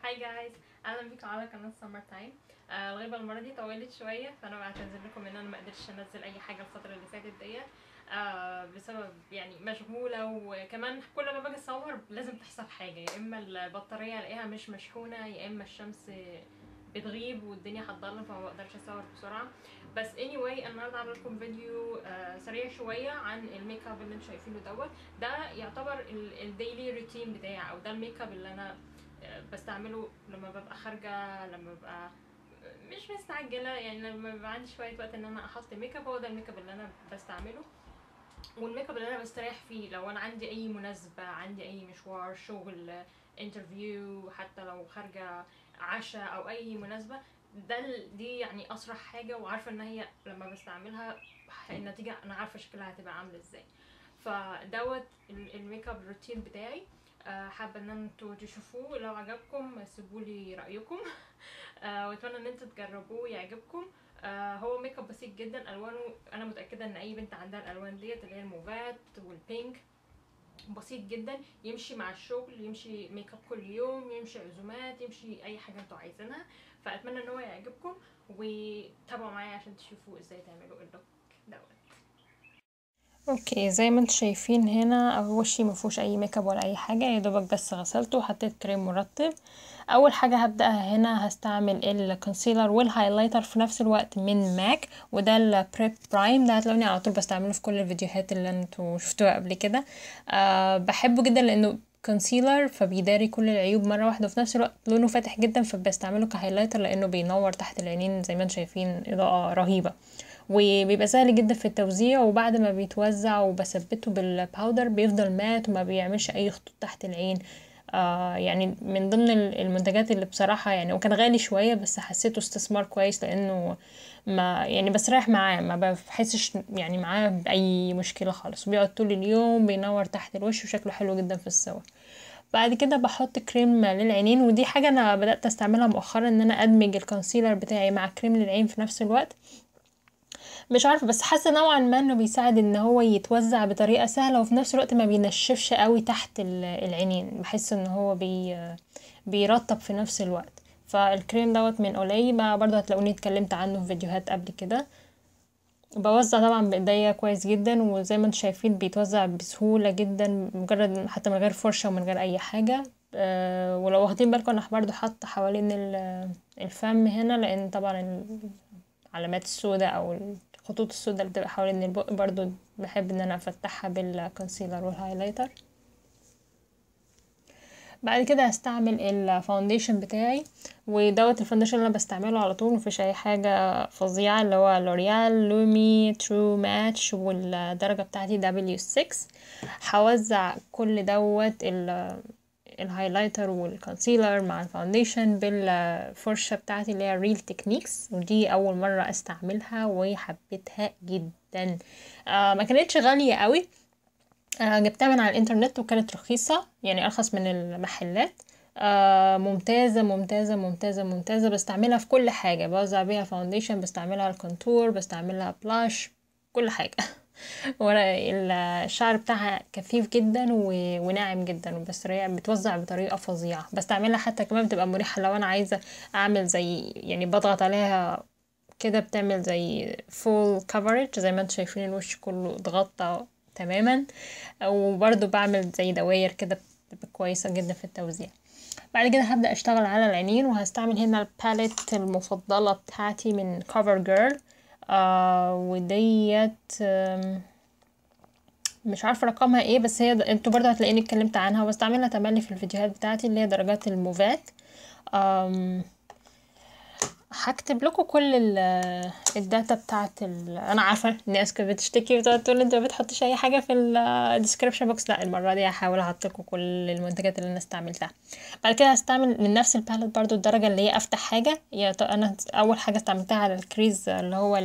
Hi guys، اهلا بيكم على قناة سمر تايم. الغيبة المرة دي طولت شويه، فانا بعتذر لكم ان انا ما قدرتش انزل اي حاجة الفترة اللي فاتت ديت بسبب يعني مشغوله، وكمان كل ما باجي اصور لازم تحصل حاجه، يا اما البطارية الاقيها مش مشحونه، يا اما الشمس بتغيب والدنيا هتضلم فما بقدرش اصور بسرعه. بس anyway النهارده عامله لكم فيديو سريع شوية عن الميك اب اللي انتم شايفينه دوت. ده يعتبر ال daily routine بتاعي، او ده الميك اب اللي انا بستعمله لما ببقى خارجه، لما ببقى مش مستعجله، يعني لما بيبقى عندي شوية وقت ان انا احط ميك اب، هو ده الميك اب اللي انا بستعمله والميك اب اللي انا بستريح فيه لو انا عندي اي مناسبه، عندي اي مشوار، شغل، interview، حتى لو خارجه عشاء او اي مناسبه. ده دي يعني اسرع حاجه، وعارفه ان هي لما بستعملها النتيجة انا عارفه شكلها هتبقى عامله ازاي. فدوت ال makeup routine بتاعي. حابة ان انتوا تشوفوه، لو عجبكم سيبولي رايكم واتمنى ان انتوا تجربوه يعجبكم. هو ميك اب بسيط جدا، الوانه انا متاكدة ان اي بنت عندها الالوان ديت اللي هي الموفات وال pink، بسيط جدا، يمشي مع الشغل، يمشي ميك اب كل يوم، يمشي عزومات، يمشي اي حاجة انتوا عايزينها. فاتمنى ان هو يعجبكم، وتابعوا معايا عشان تشوفوا ازاي تعملوا ال look دوت. okay، زي ما انتم شايفين هنا وشي مفيهوش اي ميك اب ولا اي حاجه، يا دوبك بس غسلته وحطيت كريم مرطب. اول حاجة هبداها هنا هستعمل ال concealer وال highlighter في نفس الوقت من ماك، وده ال Prep Prime. ده هتلاقوني على طول بستعمله في كل الفيديوهات اللي انتوا شفتوها قبل كده. بحبه جدا لانه concealer فبيداري كل العيوب مرة واحده، وفي نفس الوقت لونه فاتح جدا فبستعمله ك highlighter لانه بينور تحت العينين زي ما انتم شايفين، اضاءه رهيبه، وبيبقى سهل جدا في التوزيع. وبعد ما بيتوزع وبثبته بال powder بيفضل matte وما بيعملش اي خطوط تحت العين. يعني من ضمن المنتجات اللي بصراحة يعني، وكان غالي شوية بس حسيته استثمار كويس، لانه ما يعني بسرح معاه، ما بحسش يعني معاه بأي مشكلة خالص، بيقعد طول اليوم بينور تحت الوش وشكله حلو جدا في الصور. بعد كده بحط كريم للعينين، ودي حاجة انا بدأت استعملها مؤخرا، ان انا ادمج ال concealer بتاعي مع كريم للعين في نفس الوقت. مش عارفه بس حاسه نوعا ما انه بيساعد ان هو يتوزع بطريقة سهله، وفي نفس الوقت ما بينشفش قوي تحت العينين، بحس ان هو بيرطب في نفس الوقت. فالكريم دوت من Olay، برضه هتلاقوني اتكلمت عنه في فيديوهات قبل كده. بوزع طبعا بايديا كويس جدا، وزي ما انتم شايفين بيتوزع بسهولة جدا، مجرد حتى من غير فرشه ومن غير اي حاجة. ولو واخدين بالكم انا برضه حاطه حوالين الفم هنا، لان طبعا العلامات السوداء او الخطوط السوداء اللي بتبقى حوالين البق برضو بحب ان انا افتحها بال concealer وال highlighter. بعد كده هستعمل ال foundation بتاعي، ودوت ال foundation اللي انا بستعمله على طول، مفيش اي حاجة فظيعة، اللي هو L'Oréal Lumi True Match، والدرجة بتاعتي W6. هوزع كل دوت ال highlighter وال concealer مع ال foundation بالفرشة بتاعتي اللي هي Real Techniques، ودي اول مرة استعملها وحبيتها جدا. ما كانتش غالية قوي، انا جبتها من على الانترنت وكانت رخيصة، يعني ارخص من المحلات. ممتازة ممتازة ممتازة ممتازة، بستعملها في كل حاجة، بوزع بيها foundation، بستعملها ال contour، بستعملها blush، كل حاجة. ورا الشعر بتاعها كثيف جدا وناعم جدا، وبس بتوزع بطريقة فظيعة. بستعملها حتى كمان بتبقى مريحه لو انا عايزه اعمل زي يعني بضغط عليها كده، بتعمل زي full coverage زي ما انتم شايفين الوش كله اتغطى تماما، وبرده بعمل زي دواير كده، بتبقى كويسة جدا في التوزيع. بعد كده هبدا اشتغل على العينين، وهستعمل هنا ال palette المفضلة بتاعتي من CoverGirl. وديت مش عارفه رقمها ايه، بس هي انتوا برضه هتلاقيني اتكلمت عنها وبستعملها تملي في الفيديوهات بتاعتي، اللي هي درجات الموفات. هكتب لكم كل ال data بتاعت انا عارفه الناس كانت بتشتكي وتقعد تقول انت ما بتحطيش اي حاجة في ال description box، لا المرة دي هحاول احط لكم كل المنتجات اللي انا استعملتها. بعد كده هستعمل من نفس ال palette برضو الدرجة اللي هي افتح حاجة، هي انا اول حاجة استعملتها على ال crease اللي هو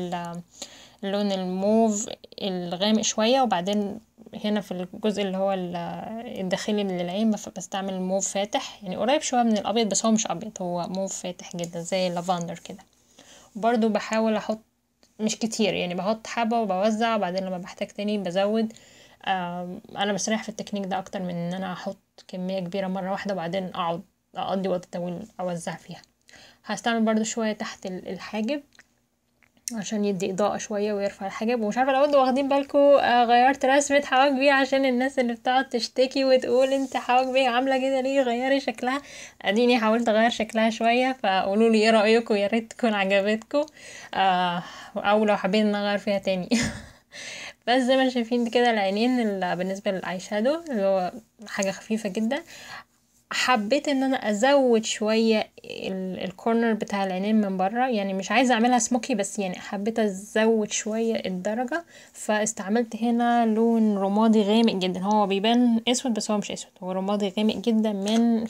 اللون الموف الغامق شوية، وبعدين هنا في الجزء اللي هو الداخلي من العين بستعمل موف فاتح، يعني قريب شوية من الابيض بس هو مش ابيض، هو موف فاتح جدا زي اللافندر كده. برضو بحاول احط مش كتير، يعني بحط حبه وبوزع، وبعدين لما بحتاج تاني بزود. انا بستريح في التكنيك ده اكتر من ان انا احط كمية كبيرة مرة واحدة وبعدين اقعد اقضي وقت طويل اوزع فيها. هستعمل برضو شوية تحت الحاجب عشان يدي اضاءة شوية ويرفع الحاجب. ومش عارفة لو انتوا واخدين بالكم غيرت رسمة حواجبي عشان الناس اللي بتقعد تشتكي وتقول انت حواجبي عاملة كده ليه، غيري شكلها. اديني حاولت اغير شكلها شوية، فقولوا لي ايه رأيكم، يا ريت تكون عجبتكم، او لو حابين ان اغير فيها تاني. بس زي ما شايفين كده العينين بالنسبة لل eye shadow اللي هو حاجة خفيفة جدا. حبيت ان انا ازود شوية ال corner بتاع العينين من بره، يعني مش عايزه اعملها smoky، بس يعني حبيت ازود شوية الدرجة. فاستعملت هنا لون رمادي غامق جدا، هو بيبان اسود بس هو مش اسود، هو رمادي غامق جدا من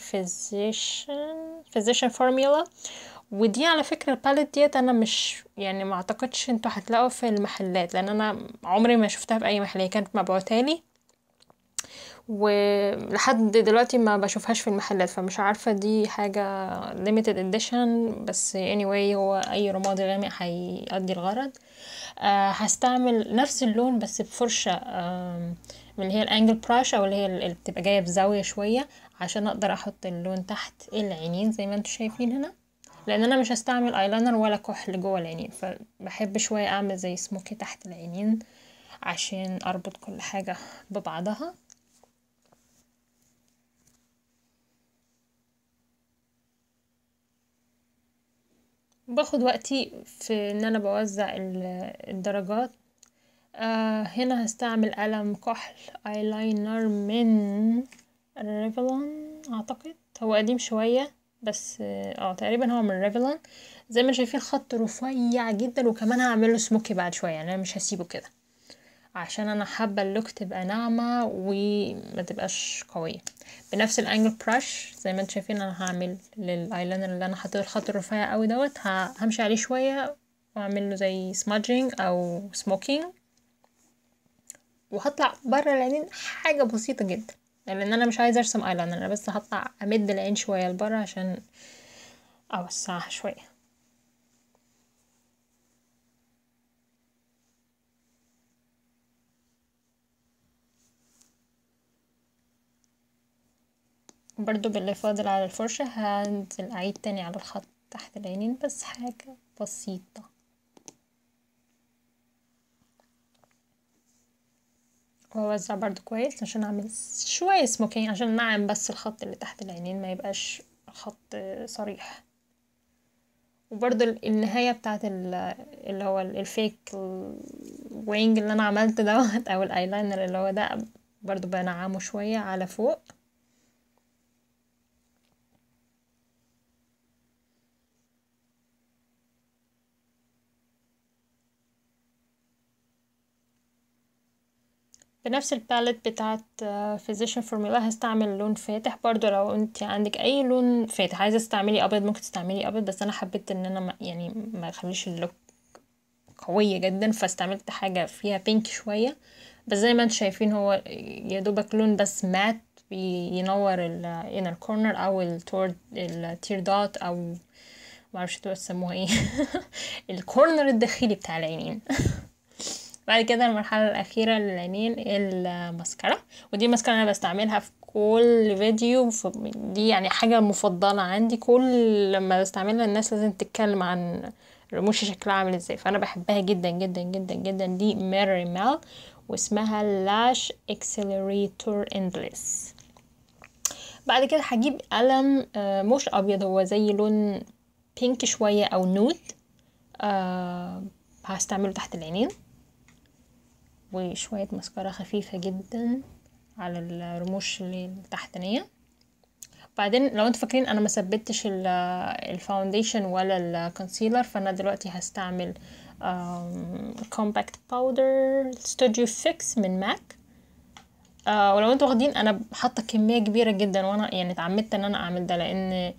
Physicians Formula. ودي على فكرة ال palette ديت انا مش يعني ما اعتقدش انتوا هتلاقوا في المحلات، لان انا عمري ما شفتها في اي محل، هي كانت مبعوتة لي ولحد دلوقتي ما بشوفهاش في المحلات، فمش عارفة دي حاجة limited edition، بس anyway هو اي رمادي غامق هيأدي الغرض. هستعمل نفس اللون بس بفرشة من اللي هي ال angle brush، او اللي هي اللي بتبقى جاية بزاوية شوية، عشان اقدر احط اللون تحت العينين زي ما انتوا شايفين هنا، لان انا مش هستعمل ايلاينر ولا كحل جوه العينين، فبحب شوية اعمل زي smoky تحت العينين عشان اربط كل حاجة ببعضها. باخد وقتي في ان انا بوزع الدرجات. هنا هستعمل قلم كحل ايلاينر من Revlon، اعتقد هو قديم شوية بس تقريبا هو من Revlon. زي ما شايفين خط رفيع جدا، وكمان هعمله smoky بعد شوية، يعني انا مش هسيبه كده عشان انا حابة ال look تبقى ناعمة وما تبقاش قوية. بنفس ال angle brush زي ما انتم شايفين انا هعمل للايلاينر اللي انا حطيته الخط الرفيع قوي دوت، همشي عليه شوية واعمل له زي smudging او smoking، وهطلع بره العينين حاجة بسيطة جدا، لان انا مش عايزه ارسم ايلاينر، انا بس هطلع امد العين شوية لبره عشان اوسعها شوية. برضو باللي فاضل على الفرشة هنزل اعيد تاني على الخط تحت العينين بس حاجة بسيطة. واوزع برضو كويس عشان اعمل شوية smoking، عشان نعم بس الخط اللي تحت العينين ما يبقاش خط صريح. وبرضو النهاية بتاعت اللي هو ال fake wing اللي انا عملته دوت او الايلاينر اللي هو ده، برضو بنعمه شوية على فوق. بنفس ال palette بتاعت Physicians Formula هستعمل لون فاتح برضو. لو انت عندك اي لون فاتح عايزه تستعملي ابيض ممكن تستعملي ابيض، بس انا حبيت ان انا ما اخليش ال look قوية جدا، فاستعملت حاجة فيها pink شوية. بس زي ما انتم شايفين هو يا دوبك لون بس matte بينور ال inner corner او ال tear duct، او معرفش انتوا تسموها ايه ال corner الداخلي بتاع العينين. بعد كده المرحلة الأخيرة للعينين الماسكارا، ودي الماسكارا أنا بستعملها في كل فيديو، دي يعني حاجة مفضلة عندي، كل لما بستعملها الناس لازم تتكلم عن رموشي شكلها عامل ازاي، فأنا بحبها جدا جدا جدا جدا. دي Rimmel واسمها Lash Accelerator Endless. بعد كده هجيب قلم مش أبيض، هو زي لون pink شوية أو nude، هستعمله تحت العينين، وشوية ماسكارا خفيفة جدا على الرموش اللي التحتانية. بعدين لو انتوا فاكرين انا ما ثبتش ال foundation ولا ال concealer، فانا دلوقتي هستعمل compact powder Studio Fix من MAC. ولو انتوا واخدين انا حاطه كمية كبيرة جدا، وانا يعني اتعمدت ان انا اعمل ده لان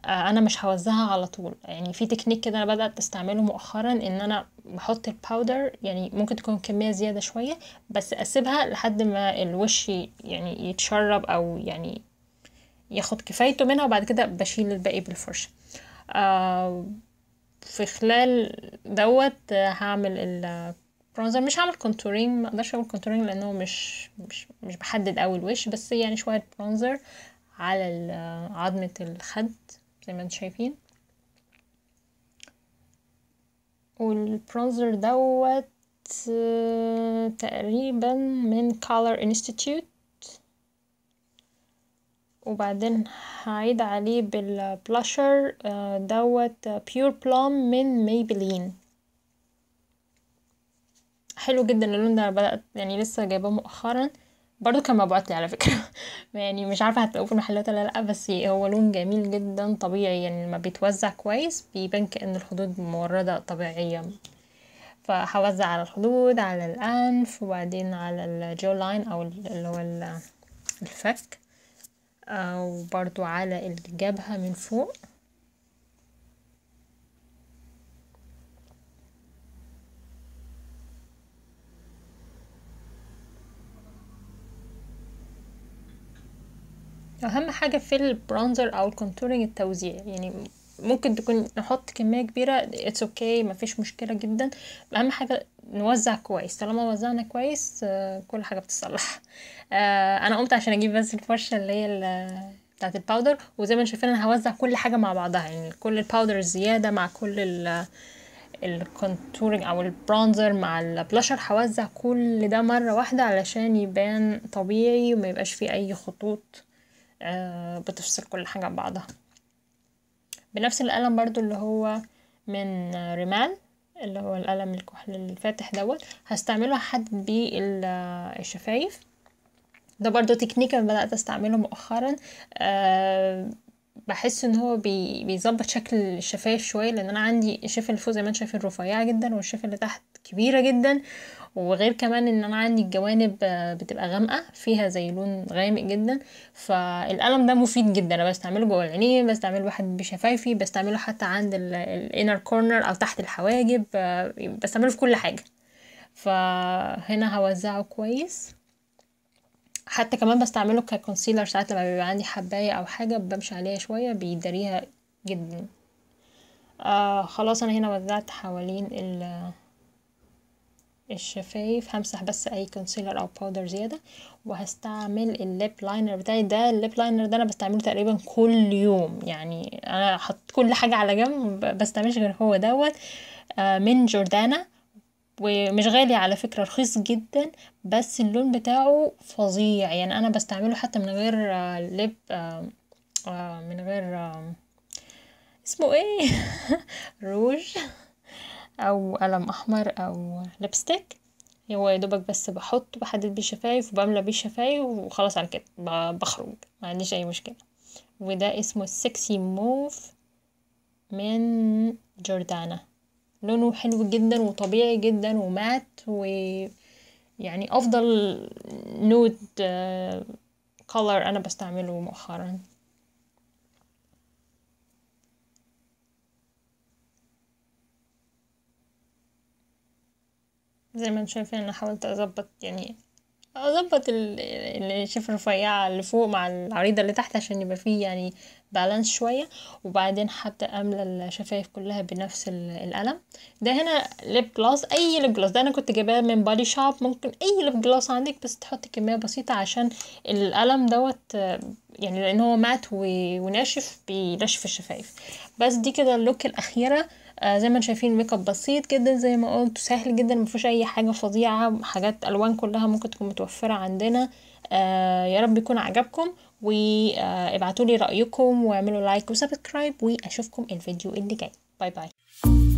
انا مش هوزعها على طول. يعني في تكنيك كده انا بدات استعمله مؤخرا، ان انا بحط ال powder يعني ممكن تكون كمية زيادة شوية، بس اسيبها لحد ما الوش يعني يتشرب او يعني ياخد كفايته منها، وبعد كده بشيل الباقي بالفرشه. في خلال دوت هعمل ال bronzer، مش هعمل contouring، ما اقدرش اقول contouring لانه مش مش مش بحدد قوي الوش، بس يعني شوية bronzer على عظمة الخد زي ما انتم شايفين. وال bronzer دوت تقريبا من Color Institute. وبعدين هعيد عليه بالبلاشر دوت Pure Plum من Maybelline. حلو جدا اللون ده، بدأت يعني لسه جايباه مؤخرا برضو، كان مبعوت لي على فكرة يعني مش عارفة هتلاقوه في المحلات ولا لأ، بس هو لون جميل جدا طبيعي، يعني لما بيتوزع كويس بيبان كأن الخدود موردة طبيعية. فهوزع على الخدود، على الأنف، وبعدين على ال jawline أو اللي هو الفك، وبرضو على الجبهة من فوق. اهم حاجة في ال bronzer او ال contouring التوزيع، يعني ممكن تكون نحط كمية كبيرة it's okay، مفيش مشكلة جدا، اهم حاجة نوزع كويس. طالما وزعنا كويس كل حاجة بتتصلح. انا قمت عشان اجيب بس الفرشة اللي هي بتاعه ال powder، وزي ما انتم شايفين انا هوزع كل حاجة مع بعضها، يعني كل ال powder الزيادة مع كل ال contouring او ال bronzer مع البلاشر، هوزع كل ده مرة واحدة علشان يبان طبيعي وما يبقاش فيه اي خطوط بتفصل كل حاجة عن بعضها. بنفس القلم برضو اللي هو من Rimmel، اللي هو القلم الكحل الفاتح دوت، هستعمله احدد بيه الشفايف. ده برضو تكنيك انا بدأت استعمله مؤخرا، بحس ان هو بيظبط شكل الشفايف شوية، لان انا عندي الشفه اللي فوق زي ما انتم شايفين رفيعة جدا، والشفه اللي تحت كبيرة جدا، وغير كمان ان انا عندي الجوانب بتبقى غامقه فيها زي لون غامق جدا. فالقلم ده مفيد جدا، انا بستعمله جوه العينين، بستعمله واحد بشفايفي، بستعمله حتى عند ال inner corner او تحت الحواجب، بستعمله في كل حاجة. فهنا هوزعه كويس، حتى كمان بستعمله ك concealer ساعات لما بيبقى عندي حبايه او حاجة بمشي عليها شوية بيداريها جدا. خلاص انا هنا وزعت حوالين الشفايف. همسح بس اي concealer او powder زيادة، وهستعمل ال lip liner بتاعي ده. ال lip liner ده انا بستعمله تقريبا كل يوم، يعني انا حط كل حاجة على جنب بستعملش غير هو دوت، من Jordana، ومش غالي على فكرة، رخيص جدا، بس اللون بتاعه فظيع. يعني انا بستعمله حتى من غير lip، من غير اسمه ايه روج او قلم احمر او lipstick، هو يا دوبك بس بحط بحدد بيه شفايف وبملى بيه شفايف وخلاص على كده، بخرج ما عنديش اي مشكلة. وده اسمه Sexy Mauve من Jordana، لونه حلو جدا وطبيعي جدا و matte، ويعني افضل nude color انا بستعمله مؤخرا. زي ما انتم شايفين انا حاولت اظبط، يعني اظبط الشفه الرفيعة اللي فوق مع العريضة اللي تحت عشان يبقى فيه يعني balance شوية. وبعدين هبدا املى الشفايف كلها بنفس القلم ده. هنا lip gloss، اي lip gloss ده انا كنت جايباه من Body Shop، ممكن اي lip gloss عندك بس تحطي كمية بسيطة عشان القلم دوت، يعني لان هو matte وناشف بينشف الشفايف. بس دي كده ال look الاخيرة. زي ما انتم شايفين ميك اب بسيط جدا زي ما قلت، سهل جدا، مفيهوش اي حاجة فظيعة، حاجات الوان كلها ممكن تكون متوفرة عندنا. يا رب يكون عجبكم، وابعتوا لي رايكم واعملوا like و subscribe، واشوفكم الفيديو اللي جاي. bye bye.